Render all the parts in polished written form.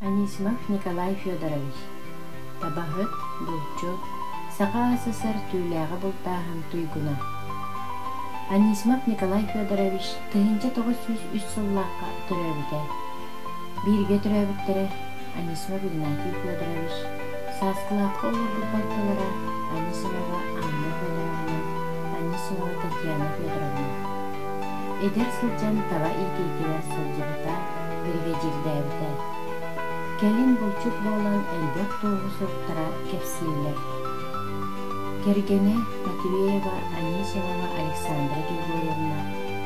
Анисимов Николай Федорович, табаһыт, булчут, Саха АССР түүлээҕи бултааһын туйгуна. Анисимов Николай Федорович 1903 сыллаахха төрөөбүтэ. Бииргэ төрөөбүттэрэ Анисимов Игнатий Федорович, Сааскылаахха олорбут балтылара Анисимова Анна Федоровна, Анисимова Татьяна Федоровна. Эдэр сылдьан таба иитиитигэр сылдьыбыта, биригэдьиирдээбитэ. Кэлин булчут буолан элбэх туоһу суруктара кэпсииллэр. Кэргэнэ Матвеева Анисимова Александра Григорьевна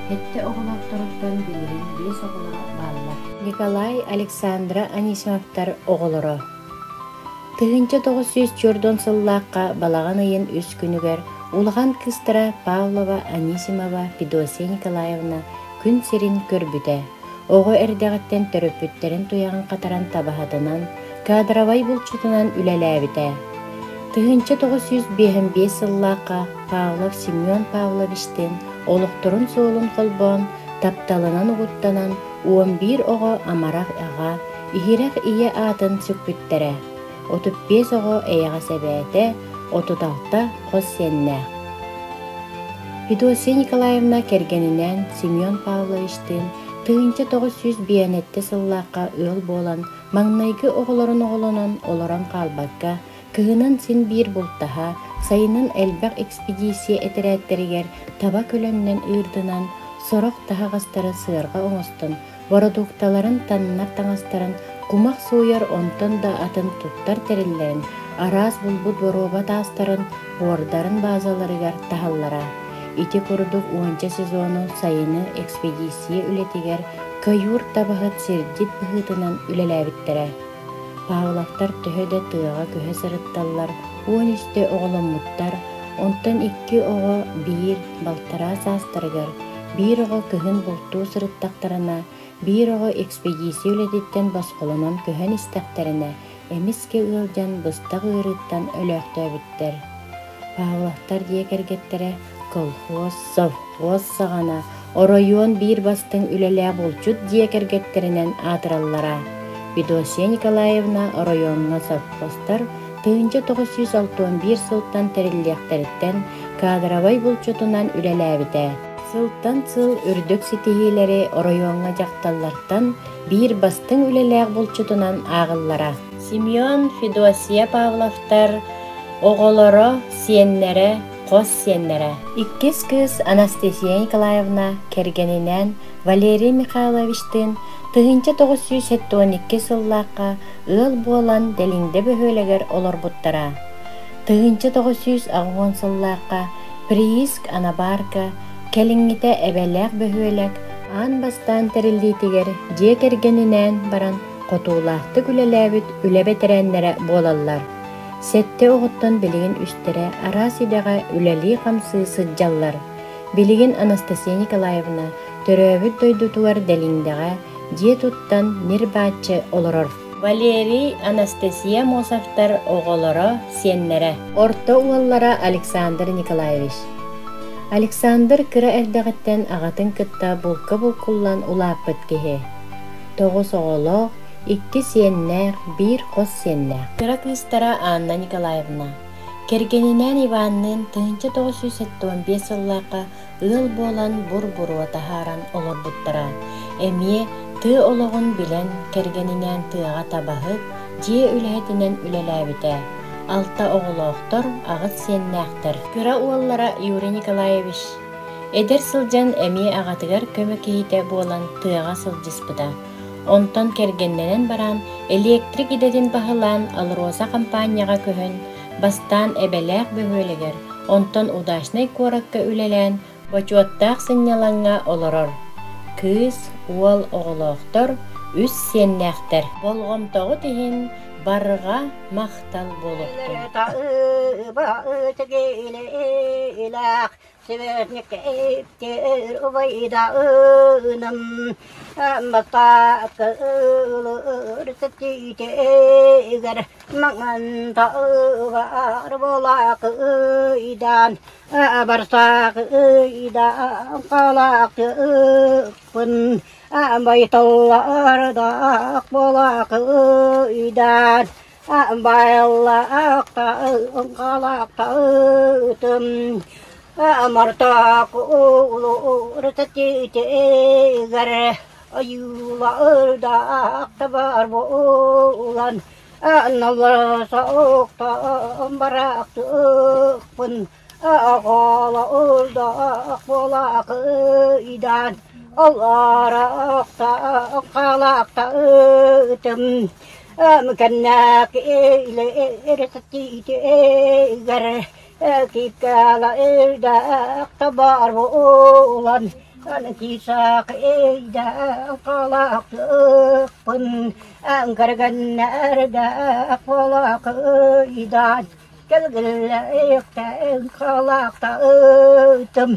сэттэ оҕолоохторуттан билигин биэс оҕолоро бааллар. Николай Александра Анисимовтар оҕолоро. 1904 сыллаахха балаҕан ыйын үс күнүгэр улахан кыыстара Павлова Анисимова Федосия Николаевна күн сирин көрбүтэ. Оҕо эрдэҕиттэн төрөппүттэрин туйаҕын хатаран табаһытынан, кадровай булчутунан үлэлээбитэ. 1955 сыллаахха Павлов Семен Павловичтыын олохторун суолун холбоон, тапталынан угуттанан, 11 оҕо амарах аҕа, иһирэх ийэ аатын сүкпүттэрэ. 35 оҕо эйэҕэс эбээтэ, 36 хос сиэннээх. Федосия Николаевна кэргэнинээн Семен Павловичтыын 1957 сыллаахха ыал буолан, маҥнайгы оҕолорун оҕолонон олорон хаалбакка, кыһынын син биир бултаһа, сайынын элбэх экспедиция этэрээттэригэр таба көлөннөн ыырдынан, сорох таһаҕастары сыарҕа оҥостон, бородуукталарын таннар таҥастарын кумах сууйар онтон да атын туттар тэриллэрин, араас булбут боруоба таастарын, буордарын баазаларыгар таһаллара. Ити курдук уонча сезону сайыны экспедиция үлэтигэр каюр табаһыт сирдьит быһыытынан үлэлээбиттэрэ. Павловтар төһө да тыаҕа көһө сырытталлар, 13-тэ оҕоломмуттар, онтон икки оҕо биир, балтараа саастарыгар, биир оҕо кыһын бултуу сырыттахтарына, биир оҕо экспедиция үлэтиттэн босхолонон көһөн истэхтэринэ, эмискэ ыалдьан быстах ыарыыттан өлөөхтөөбүттэр. Павловтар дьиэ кэргэттэрэ колхоз, совхоз саҕана оройуон биир бастыҥ үлэлээх булчут дьиэ кэргэттэринэн аатыраллара. Федосия Николаевна оройуоҥҥа совхозтар 1961 сылтан тэриллиэхтэриттэн кадровай булчутунан үлэлээбитэ. Сылтан сыл үрдүк ситиһиилэри оройуоҥҥа дьахталлартан биир бастыҥ үлэлээх булчутунан ааҕыллара. Семен, Федосия Павловтар оҕолоро, сиэннэрэ, хос сиэннэрэ. Иккис кыыс Анастасия Николаевна кэргэнинээн Валерий Михайловичтыын 1972 сыллаахха ыал буолан Дэлиҥдэ бөһүөлэгэр олорбуттара. 1980 сыллаахха Прииск Анабарка кэлиҥҥитэ Эбэлээх бөһүөлэк аан бастаан тэриллиитигэр дьиэ кэргэнинээн баран хотуулаахтык үлэлээбит үлэ бэтэрээннэрэ буолаллар. Сэттэ оҕоттон билигин үстэрэ араас идэҕэ үлэлии-хамсыы сылдьаллар. Билигин Анастасия Николаевна төрөөбүт дойдутугар Дэлиҥдэҕэ дьиэ туттан ньир-бааччы олорор. Валерий, Анастасия Мосовтар оҕолоро, сиэннэрэ. Орто уоллара Александр Николаевич. Александр кыра эрдэҕиттэн аҕатын кытта булка булкуллан улааппыт киһи. Тоҕус оҕолоох, икки сиэннээх, биир хос сиэннээх. Кыра кыыстара Анна Николаевна. Кэргэнинээн Иванныын 1975 сыллаахха ыал буолан бур-буруо таһааран олорбуттара. Эмиэ тыа олоҕун билэн, кэргэнинээн тыаҕа табаһыт, дьиэ үлэһитинэн үлэлээбитэ. Алта оҕолоохтор, аҕыс сиэннээхтэр. Кыра уоллара Юрий Николаевич эдэр сылдьан эмиэ аҕатыгар көмө киһитэ буолан тыаҕа сылдьыспыта. Онтон кэргэннэнэн баран, электрик идэтин баһылаан «Алроса» хампаанньаҕа көһөн, бастаан Эбэлээх бөһүөлэгэр, онтон Удачнай куоракка үлэлээн, бочуоттаах сынньалаҥҥа олорор. Кыыс, уол оҕолоохтор, үс сиэннээхтэр. Болҕомтоҕут иһин барҕа махтал буолуохтун. Сибэтник убайдаыным Бастакы маҥан таҕар буолаакыйдаан барсаакыйдаан халаакыппын байталлардаах буолаакыйдаан Байлаахта-ылаахта-ытым Мартаак улуурутатитигэр ойуулардаахта бар буолан налларсаохта бараахтыппын аҕалаурдаах буолаакыйдаан аллараахта хаалаахта ытым Кэннэк илэрсэтиитигэр кииккала өйдөөх табаар буолан киисаах өйдөөх халаахтыппын кэргэннэрдээх буолаакыйдаан кэлгиллэхтэн халаахтаытым.